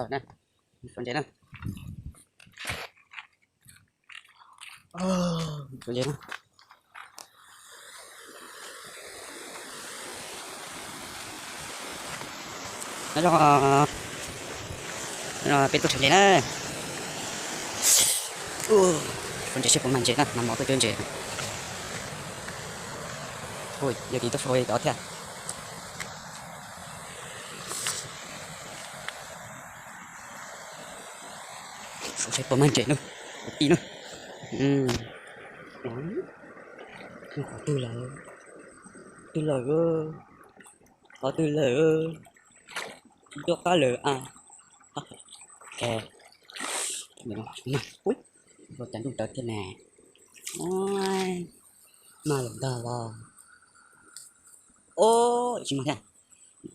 tawm na, suav ntses na. Suav ntses na. Nyob zoo, peb tuaj suav ntses na. Suav ntses seb puas mag ntses na, nag hmo tuaj cuab ntses. Ui, yog tim tuaj suav cov thiab. Suav seb puas mag ntses na, kwv tij na. Qhov twg lawm, twg lawm, qhov twg lawm, tsis nco qab lawm a. Ua cas ntuj tawv thiab ne. Mag lawm ntag los. Tsis mag thiab,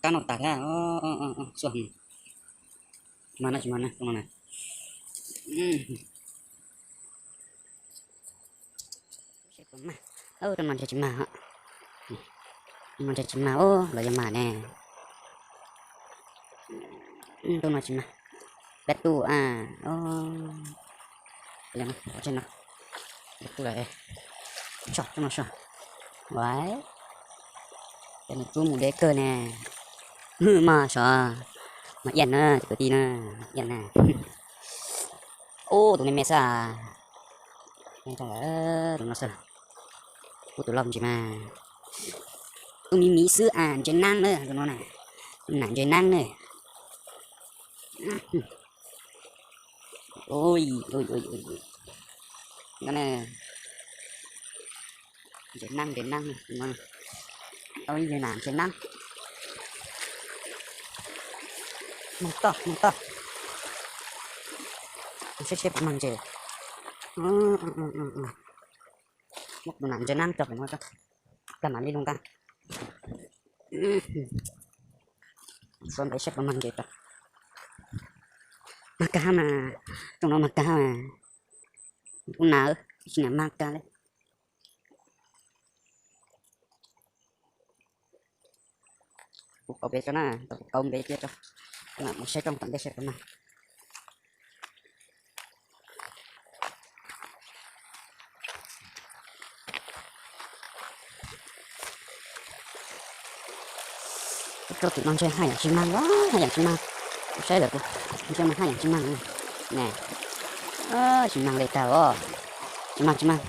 kab no tas thiab. Xua, mag no tsis mag na, no na. Rooj no ntshe tsis mag, rooj no ntshe tsis mag los yog mag ne. Rooj no tsis mag, peb tuaj a, peb tuaj, rooj no sua, ua, cov nws rub mus deb kawg ne. Mas sov, mas iaj na, cov kwv tij na, iaj na. Ub, tus me me xwb, tus no xwb, ub, tus loj ntsis mas, tus me me xwb a, ntses nab na, tus no na, nam ntses nab ne. Ntses nab, ntses nab, tau ib yam nam ntses nab. Moog toj, moog toj, saib seb puas mag ntses. Muab tus nam ntses nab tso pem no, plag mam li lug nqa. Suav ntev saib puas mag ntses tso. Mag kag hab mas, rooj no mag kag hab mas, kuv nas tsis nam mag kag li. Kuv kauv pem tso na, kuv kauv ntev tiag tso, mus saib rooj tom ntej saib puas mag. Rau tim no ntshe haj yam tsis mag, haj yam tsis mag. Kuv saib lawm kuv ntshe mas haj yam tsis mag ne. Tsis mag li tag os. Tsis mag, tsis mag.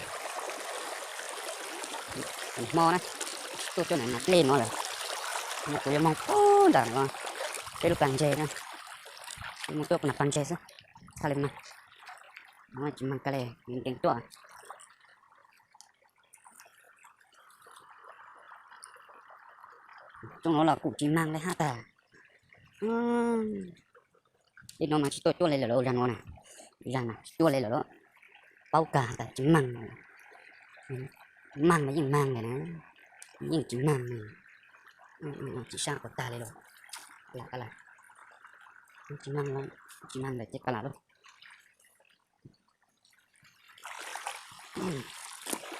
Hmo na, tuaj cuab nam dlej no lawm. No kuv yuav moog puag nram no, peb lub plag ntses na, moog cuab puag nram plag ntses xwb, txhaj li mag. Tsis mag kag li, nkees tuaj. Rooj no los kuj tsis mag li hab tag. Tej no mas tsis tuaj cuab li lawm lauj, zag no na, zag mas tsis cuab li lawm lauj. Paub kag tas tsis mag. Mag mas yeej mag li na, yeej tsis mag li. Tsis sab quas tag li lauj. Lam, tsis mag, tsis mag lawm ces pab lam lauj.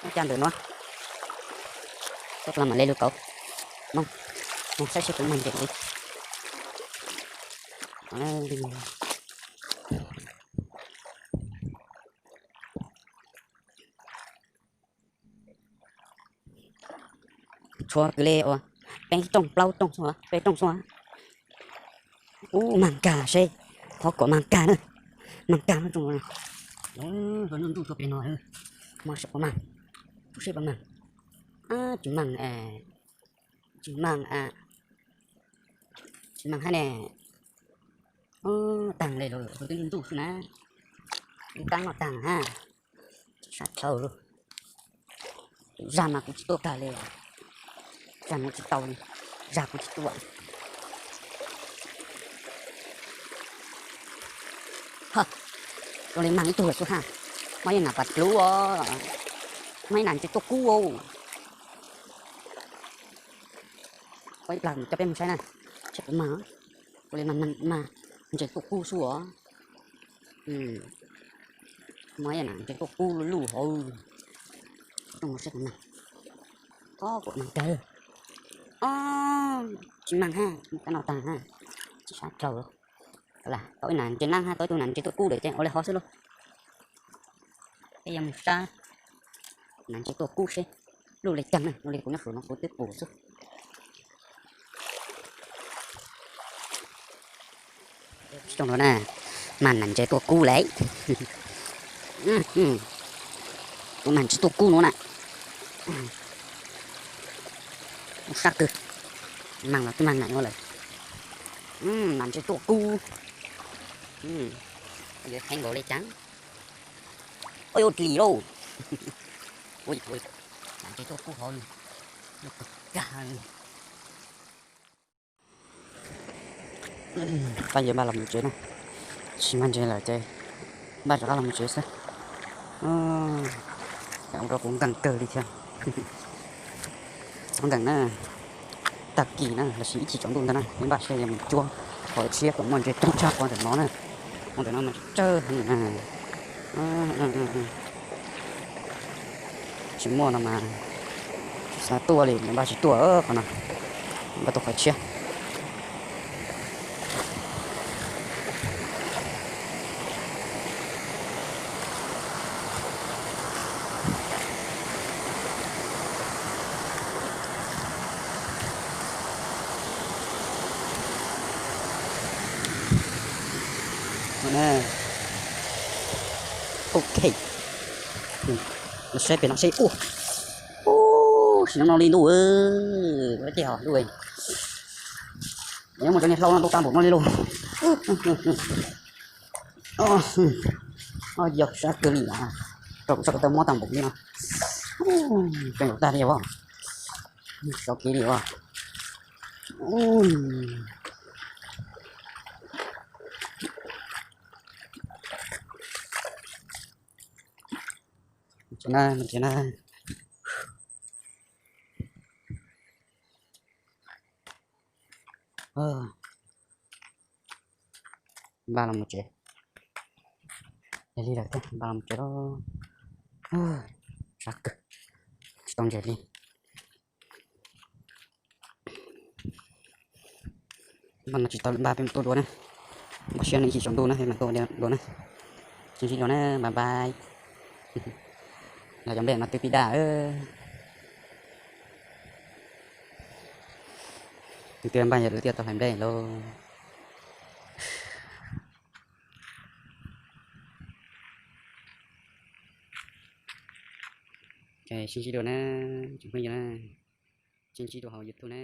Ua cas ntawm no, toj plag mam li lug kauv. Moog, moog saib seb puas mag ntses li. Tshuav kwv li ua peb rooj plaub rooj xwb, peb rooj xwb. Ub, mag kag seb, thov kom mag kag na. Mag kag no, ntuj tuaj pem no, moog seb puas mag, seb puas mag. Tsis mag, tsis mag, tsis mag hab ne. Taag le lug, twb ntuj xwb na. Ib taab no taag hab, sab dhau lug. Zag mas kuv tsis tuaj kag li, zag mas tsis tau li, zag kuv tsis tuaj. Zoo li mag ib tug lawm xwb hab. Muaj ib nam pas dlub os, muaj ib nam ntses tuaj kub. Ua ib plag coj peb moog saib na, saib puas mag. Zoo li mag ntses tuaj kub xwb os. Muaj ib nam ntses tuaj kub luj luj hauv. Saib puas mag. Ob, kuv mag kag. Tsis mag hab, kab no taag hab. Tsis sab dhau. Tau ib nas ntses nab hab tau ib tug nas ntses tuaj kub lawm ces ua li hov xwb lauj. Peb yuav mus sab nas ntses tuaj kub seb luj li caag na, luj li kuv nyob saum no kuv twb pum xwb. Tsis tau no na, mas nas ntses tuaj kub lawm. Tus nas ntses tuaj kub no na. Ua sab kawg. Mas los twb mas nam ua lawm. Nas ntses tuaj kub. Yuav kheev nkaus li cas. Ua yuav dlim lauj. Ua, nas ntses tuaj kub hov li. Yuav kawg kag li. Pab yuav npaj los mus tsev na. Tsis muaj ntses lawm ces npaj rov qab los mus tsev xwb. Ua rau kuv nkeeg kawg li thiab. Kuv nkeeg na, tag kis na lossis ib chim tsaus ntuj ntag na, peb npaj seb yuav mus cuab qhov tshiab kom muaj ntses coob tshaj qhov ntawm no na. Qhov ntawm no mas tsawg heev na. Tsis muaj no mas tsis xav tuaj li, npaj tsis tuaj qhov no, npaj tuaj qhov tshiab. Ok, los saib pem no seb. Ua, sim no no li ntuj, tej ho ntuj, nyob mus cov niag hlau no ntau tag npaum no li lauj. Yog sab kawg li na, rau kuv txoj ko taw mob tag npaum li no. Kawg nkaus tag li os, sov kev li os. Tsev na, tsev na. Npaj los mus tsev. Yog li lawm thiab, npaj los mus tsev lauj. Sab kawg, tsis tau ntses li. Npaj no tsis tau, npaj peb mus tuaj dua na. Npaj siab nws ib chim tsaus ntuj na peb mam tuaj dua na. Sib ntsib dua na, bye bye. Los cov nplej no twb pib daj. Tus twg npaj yog lawv thiaj tau hlais nplej lauj. Sib ntsib dua na, tsoom phooj ywg na. Sib ntsib dua hauv YouTube na.